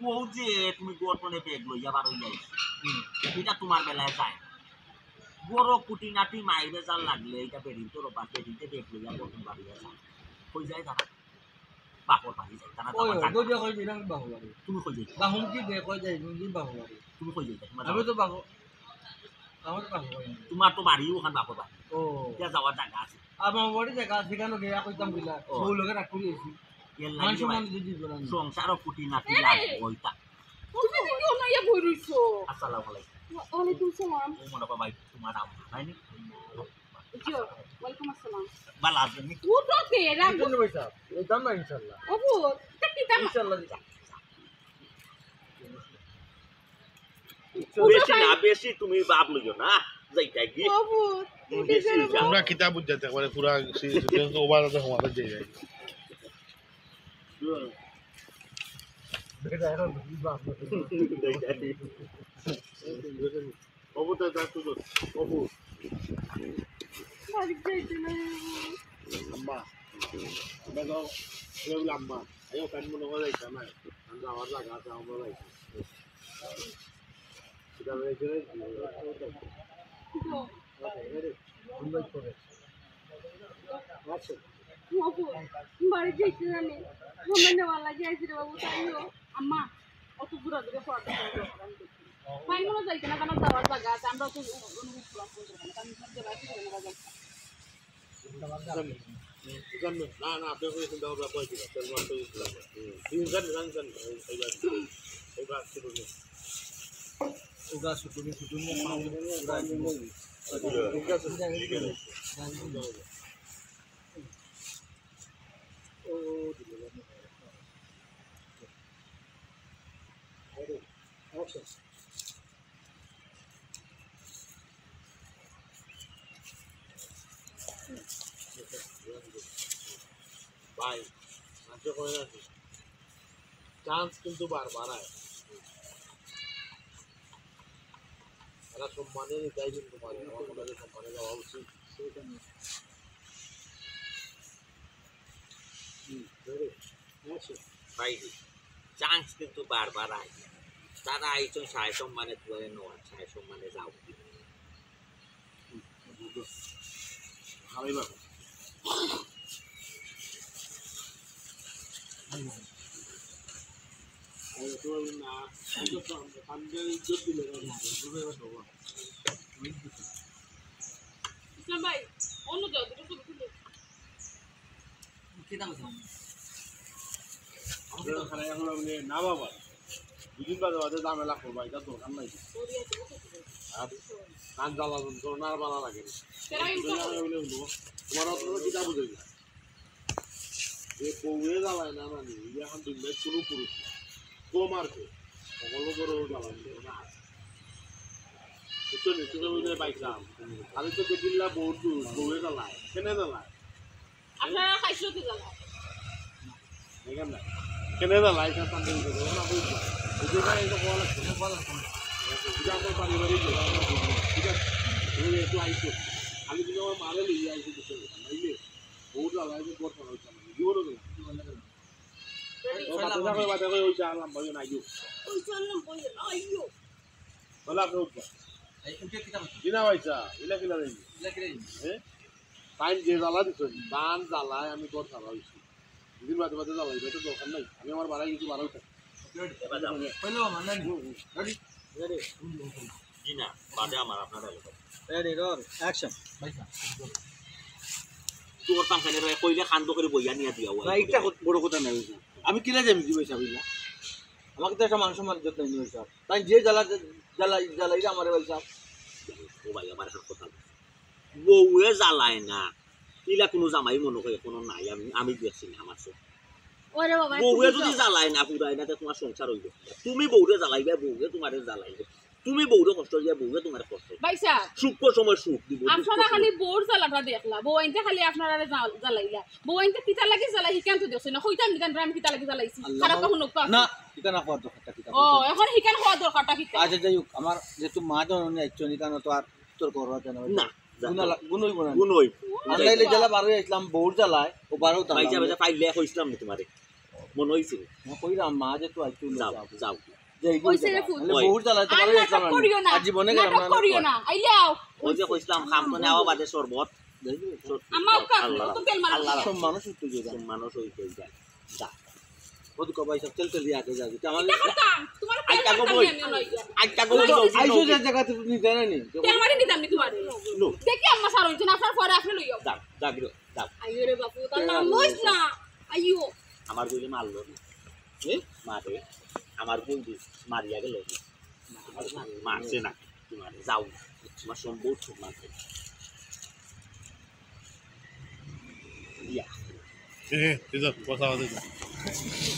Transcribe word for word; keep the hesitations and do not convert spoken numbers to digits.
ও যে তুমি ঘর থনে ব্যাগ লইয়া বার অইয়া আইছো, ইটা তুমার বেলায় যায়। বড় খুঁটিনাটি মাইর বেজার লাগলে ইটা বেরিন্তর অভ্যাস, বেরিন্তে ব্যাগ লইয়া ঘর থনে বার অইয়া যায়। কই যায় তারা? বাপর বাড়ি যায়। তারা ওই, যাওয়ার ওই, জাগা। ওই যে কই দিলাম বাপর বাড়ি। তুমি কই যাইতা? বাহন কি দে, কই যাই, তুমি বাপর বাড়ি। তুমি কই যাইতা? তুমার আমি যাওয়ার তো বাপর, আমার বাপর বাড়ি। তুমার তো বাড়ি অখান বাপর বাড়ি। ও। ইটা যাওয়ার জাগা আছে। আমার বাড়ি জাগা আছে, কেন গিয়া কইতাম কিলা? ও। বউ লগে রাগ করি আইছি। এর লাগি মান সম্মান ভাই, যদি বলেন। সংসারও খুঁটিনাটি লাগে, ওইটা। তুমি দেখি অনো আইয়া বই রইছো। আসসালামু আলাইকুম। ওয়া-, ওয়ালাইকুম সালাম। ও মনে হয় ভাই, তুমার আম্মা, তাই নি? জি, ওয়ালাইকুম আসসালাম। ভালা আছইন নি? উঠো তে, রাখো। বুঝলেন ভাই সাহেব, এই দাম না ইনশাল্লাহ। ওবো, তা কি দাম? ইনশাল্লাহ দিতাম। বেশি না, বেশি তুমি ভাব লইও না, যাইতা কি? ওবো, তুমি বেশি যাও। তোমরা কিতা বুঝাইতে একবারে পুরা সি-, সি-, ওভার আছে, ওভার যাই যাই। ওবো তো যা তুই কর। ওবো। বাড়ি যাইতে না। আম্মা। দেখো, এগুলো আম্মা। আইও, কান মনে করে যাইতাম না। আমি তো আমার জাগা আছে, আমরা যাইতাম। সেটা হয়ে গেলে আচ্ছা। বাবু, বাড়ি যাইতে জানি। আমার নেওয়ার লাগি আইছি রে বাবু, তাইও। আম্মা, অত ঘুরাঘুরি করার তো কোনো দরকার নেই। ভাই, মনে যাইতে না, কারণ যাওয়ার জাগা আছে, আমরা তো অনুভব করলাম, ফোন করবো না, কারণ সব জায়গায় ফিরে নেওয়া যায়। জানো, না, না, আপনি ওখানে চিন্তা ভাবনা করে দিন, তেল মারতে দিন, জানো, জানো, জানো, এই, এইবার, এইবার, এইবার শুরু নেই। ওগা শুরু নেই, শুরু নেই, পানি, ওগা শুরু নেই। ঠিক আছে, ঠিক আছে। ও, দিল, জানো। আরে, আচ্ছা। ভাই, মানষে কয় না নি, চান্স কিন্তু বারবার আয়। এরা সম্মানে নিতাই কিন্তু পারে, আমার মনে হয় সম্মানে যাওয়া উচিত। হুম, very, আচ্ছা। ভাই, চান্স কিন্তু বারবার আয়। তারা আইছইন সায় সম্মানে তুলে নেওয়ার, সায় সম্মানে যাও। ইসলাম ভাই, অন্য যাও, দুটো ছবি তুলো। কিতা কইতাম? আমরা খালি এখন বলি, "না বাবা, দুদিন বাদে বাদে ঝামেলা করবা, এটা দরকার নাই।" আর কান জ্বালা যন্ত্রণা আর ভালা লাগে না। সেটাই তো। আমি বলি, "হুনো, তোমার অত কিতা বুঝাই না? যে বউয়ে জ্বালায় না মানে, ইয়া এখন দুনিয়ার কোনো পুরুষ না। কম আর কি, সকল বড় জ্বালায় না।" বুঝছো নি? তুমি বুঝলে পাইতাম। আমি তো দেখিলা বউ, বউয়ে জ্বালায়, কেনে জ্বালায়? আপনারা খাইছো তো জ্বালা। দেখেন না। কেনে না, লাইট আর পানি দিতে হবে না, বুঝছো? এই যে ভাই, এটা বলা লাগছে না, বলা লাগছে না। এটা আমার পারিবারিক ব্যাপার, ঠিক আছে? তুমি একটু আইসো। খালি তুমি আমার মারে লইয়া আইসো, বুঝছো? নাইলে বউটা লাইটে বড় করা হইছে না। জীবনও গেল। ও বাচ্চা থাকলে বাচ্চা করে ওই চা আনলাম, ভাই, না, আইও। ওই চা আনলাম, ভাই, না, আইও। বলা, আপনি উঠবা। এই, উঠে কিতা করছো? জি না, ভাই, চা। ইলা কিলা দেয়নি। ইলা কিলা দেয়নি? হ্যাঁ? টাইম যে জ্বালা দিছো, দান জ্বালায় আমি ঘর সারা হইছি। দুদিন বাদে বাদে জ্বালাই, এটা দরকার নাই। আমি আমার বাড়াই কিছু বাড়াও থাকি। এবার যাও। হইলো, আমার নাই। হুম, হুম। Ready? Ready? জি না, বাদে আমার আপনার ডায়লগ। Ready, roll, action। ভাই সাহেব। তুই করতাম কেন রে? কইলে কান্দ করে বইয়া নিয়ে দিয়া ওই না, এটা করে। কত বড় কথা নাই, ভাই সাহেব। আমি কিলা যাই, জি ভাই সাহেব, ইলা? আমাকে তো একটা মান সম্মান ইজ্জত নাই, ভাই সাহেব। তাই যে জ্বালা, জ্বালা, জ্বালাইরা আমারে, ভাই সাহেব। ও ভাই, আমার একটা কথা। বউয়ে জ্বালায় না, ইলা কোনো জামাই মনে হয় কোনো নাই, আমি, আমি দেখছি না আমার চোখে। ওরে বাবা, বউয়ে তুমি যদি তো জ্বালায় না, পুরায় না, তে তোমার সংসার হইবে। তুমি বউরে জ্বালাইবে, বউয়ে তোমারে জ্বালাইবে। তুমি বউরে কষ্ট দিবে, বউয়ে তোমারে কষ্ট দিবে। ভাই সাহেব, সুখ কর সময় সুখ দিব, দুঃখ আপনারা সময় খালি বউর জ্বালাটা দেখলা, বউ আনতে খালি আপনারা জ্বাল-, জ্বালাইলা। বউ আনতে কিতা লাগি জ্বালাই, হিকান তো দেখছি না। কইতাম নি, আমি কিতা লাগি জ্বালাইছি। আল্লাহ খারাপ মাফ-, কখনো কাজ না, ইটা না কওয়ার দরকারটা কিতা? ও, এখন হিকান কওয়ার দরকারটা কিতা? আচ্ছা, যাই হোক, আমার যেহেতু মা জননী আইছইন, ইখানো তো আর তর্ক করা যায় না, ভাই। না, যা। গুণ লা-, গুণ হইব না। গুণ হইব। আর নাইলে জ্বালা বারো আইছিলাম, বউর জ্বালায়, ও বারো ভাই, যা, ভাই, যা, পাইলে কইছিলাম না তোমারে। মনে হইছে? না, কইলাম, মা যে তো আইতো না, যাও, যাও। যাও। যাই, কইছে রে যাও। পুত। তাহলে ওই। বহুত জ্বালাইতে আর পারবে, নাটক ইসলাম করিও না। আর জীবনে গেলাম নাটক না, করিও না। আইলে আও। ওই যে কইছিলাম, খাম তো নেওয়া বাদে শরবত। যাই, যাই। সত্যি। আম্মা, ওকে, আল্লাহ, ও তো তেল মারা আল্লাহ। দিছে। সব মানুষ উঠতে যাবে। সব মানুষ হইতে যায়। যা। ও তো কবাই সব তেল তেল দিয়ে আগে যাবে। তো আমার ইটা করতাম, তোমার তেল আইটা মারতাম গো বই। আমি, আমি লইয়া। আইটা গো বই, লইয়া। আইসো যে জায়গা তুমি জানা নি। তেল মারি নিতাম নি তোমার। লো। দেখি আম্মা সার হইছে না, সার পরে আপনি লইয়া। যাও, যাও, যাও। আইও রে বাপু, তার নাম লইস না। আইও। আমার বইলে মারলো না। এ? মারে। আমার বই দি মারিয়া গেল। আমার মারছে না। তোমার যাও। তোমার সম্ভব মারছে। ইয়া। এ, এ, যা, কথা আছে।